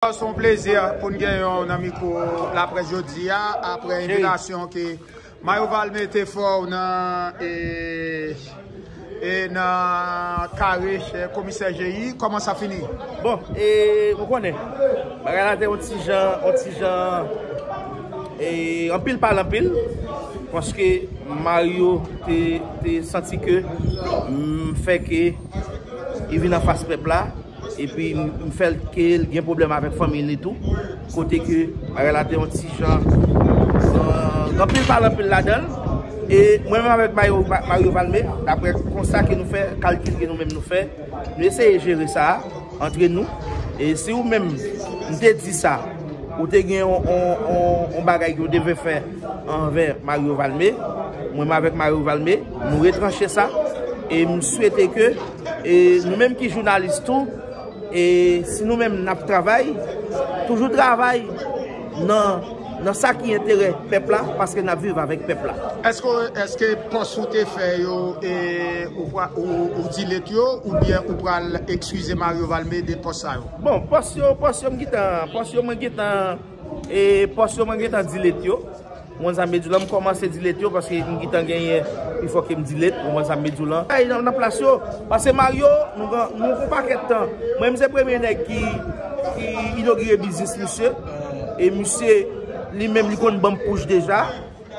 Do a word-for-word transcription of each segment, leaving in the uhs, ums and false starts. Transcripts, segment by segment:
Se yon plezi pou n gen yon nan mikwo laprès jodi a, apre envitasyon ke Mario Valmé te fè w nan, e, e nan kare komisè G I. Kòman sa fini? Bon, e, ou konnen, bagay la te yon ti jan, yon ti jan, e, anpil pale anpil, paske Mario te, te santi ke m fè ke li vin anfas pèp la, epi m, m fè l ke l gen pwoblèm avèk fanmi li tou, kote ke bagay la te yon ti jan, euh, gen anpil pale anpil ladan l. E mwen menm avèk Mario, Mario Valmé, daprè konsta ke nou fè, kalkil ke nou menm nou fè, nou eseye jere sa a antre nou. E si ou menm, m te di sa, ou te gen yon, yon, yon, yon bagay ke w te vle fè anvè Mario Valmé, mwen menm avèk Mario Valmé, nou retranche sa. E m swete ke, e nou menm ki jounalis tou, e si nou menm n ap travay, toujou travay nan, nan sa ki enterè pèp la, paske n ap viv avèk pèp la. Èske, èske pòs ou te fè yo, e, ou, pra- ou, ou delete yo, oubyen ou pral eskize Mario Valmé de pòs sa yo? Bon, pòs yo, pòs yo m gentan, pòs yo mwen gentan, e pòs yo mwen gentan delete yo. Ou konn sa m vle di w lan, m kòmanse delete yo paske m gentan genyen pi fò ke m delete, ou konn sa m vle di w lan. Ay, nan, nan plas yo, paske Mario, nou gen, nou gen yon pakèt tan. Mwen, m se premye nèg ki, ki inogire biznis misye. E misye, li menm, li konn ban m push deja.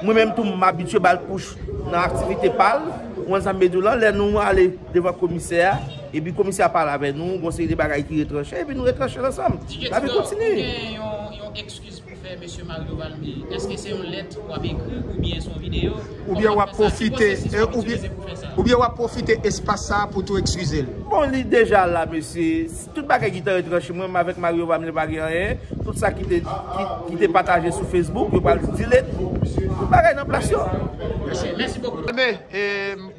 Mwen menm tou, m abitye ba l push nan aktivite pa l. Ou konn sa m vle di w lan, lè nou ale devan komisè a, epi komisè a pale avè nou, gon seri de bagay ki retranche, epi nou retranche l ansanm. Lavi kontinye. Gen yon, yon eskiz pou fè, mesye Mario Valmé? Èske se yon lèt w ap ekri oubyen se yon videyo? Oubyen w ap pwofite, e, oubyen, oubyen w ap pwofite espas sa a pou tou eskize l? Bon, li deja la, mesye. Tout bagay ki te retranche, mwen menm avèk Mario Valmé pa gen anyen. Tout sa ki te, ki, ki te pataje sou Facebook, yo pral delete. Tout bagay nan plas yo. Mèsi, mèsi bokou. Valmé, e,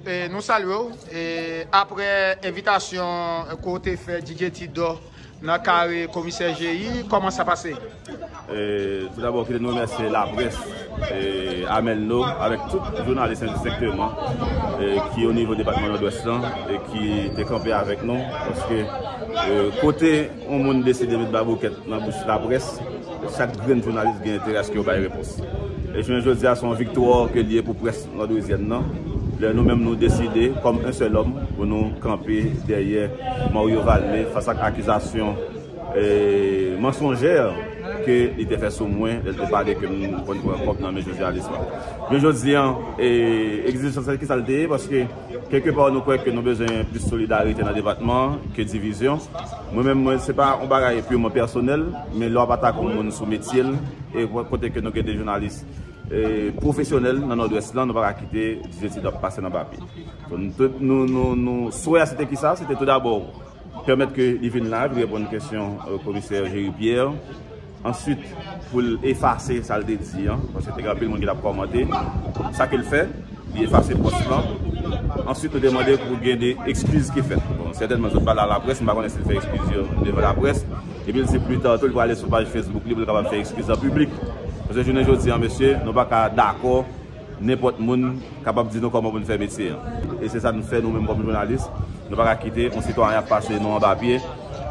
e, nou salye w. E, apre envitasyon ke w te fè D J Tidor nan kare komisè G I, kòman sa pase? E, tou dabò, kite nou remèsye laprès, e, Amelno, avèk tout jounalis endistenkteman, e, ki o nivo depatman Nòdwès lan, e ki te kanpe avèk nou, paske, e, kote yon moun deside met baboukèt nan bouch laprès, chak grenn jounalis gen enterè aske yo bay repons. E jounen jodi a, se yon viktwa ke l ye pou près nòdwezyèn nan, lè nou menm nou deside, kòm yon sèl òm, pou nou kanpe dèyè Mario Valmé fas ak akizasyon, e, mansonjè ke li te fè sou mwen, lè l te pale ke m konn pran kòb nan men jounalis la. Men jodi a, e, egzijans sa ki sa l te ye, paske kèlkepa nou kwè ke nou bezwen plis solidarite nan depatman ke divizyon. Mwen menm, mwen, se pa yon bagay piman pèsonèl, men lè w ap atake yon moun sou metye l, e kote ke nou gen de jounalis, e, pwofesyonèl nan Nòdwès lan, nou pa ka kite D J Tidor ap pase nan papye. Donk, nou, nou, nou, swè a, se te ki sa? Se te tou dabò pèmèt ke li vin la, li reponn kesyon, e, komisè Jerry Pierre. Answit, pou l efase sa l te di an, paske te gen anpil moun ki t ap kòmante. Sa ke l fè, li efase pòs lan. Answit, nou te mande pou gen de ekskiz ki fèt. Bon, sètènman, zòt pale a laprès, m pa konnen si l fè ekskiz yo devan laprès. Epi l di pli ta tou, l prale sou paj Facebook li pou l kapab fè ekskiz an piblik. Paske jounen jodi a, mesye, nou pa ka dakò nenpòt moun kapab di nou kòman pou n fè metye an. E se sa n fè nou menm kòm jounalis. Nou pa ka kite yon sitwayen ap pase nou anba pye.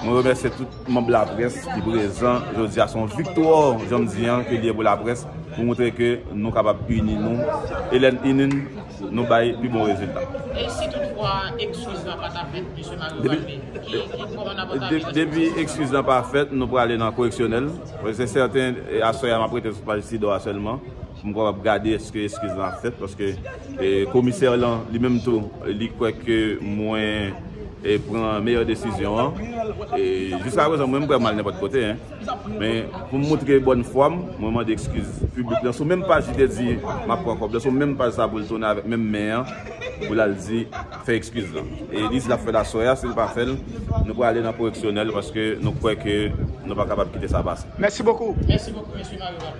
Mwen remèsye tout manm laprès ki prezan jodi a. Se yon viktwa, jan m di an, ke l ye pou laprès, pou montre ke nou kapab ini nou. E lè n ini n, nou bay pi bon rezilta. E si toutfwa ekskiz la pa ta fèt, mesye Mario Valmé, ki, ki kòman n ap antaje? Depi ekskiz la pa fèt, nou prale nan koreksyonèl. Paske se sèten, e, aswè a, m ap rete sou paj Tidor a sèlman. Pou m kapab gade èske eskiz lan ap fèt, paske, e, komisè lan, li menm tou, li kwè ke mwen, e, pran meyè desizyon an. E jiska prezan, mwen, m kwè m al nenpòt kote, en. Men, pou m montre bòn fwa m, mwen mande eskiz piblik lan. Sou menm paj li te di m ap pran kòb lan, sou menm paj sa pou l tounen avèk menm men an, pou l al di, fè eskiz lan. E li di l ap fè l aswè a, si l pa fè l, nou prale nan koreksyonèl, paske nou kwè ke nou pa kapab kite sa pase. Mèsi bokou. Mèsi bokou, mesye Mario.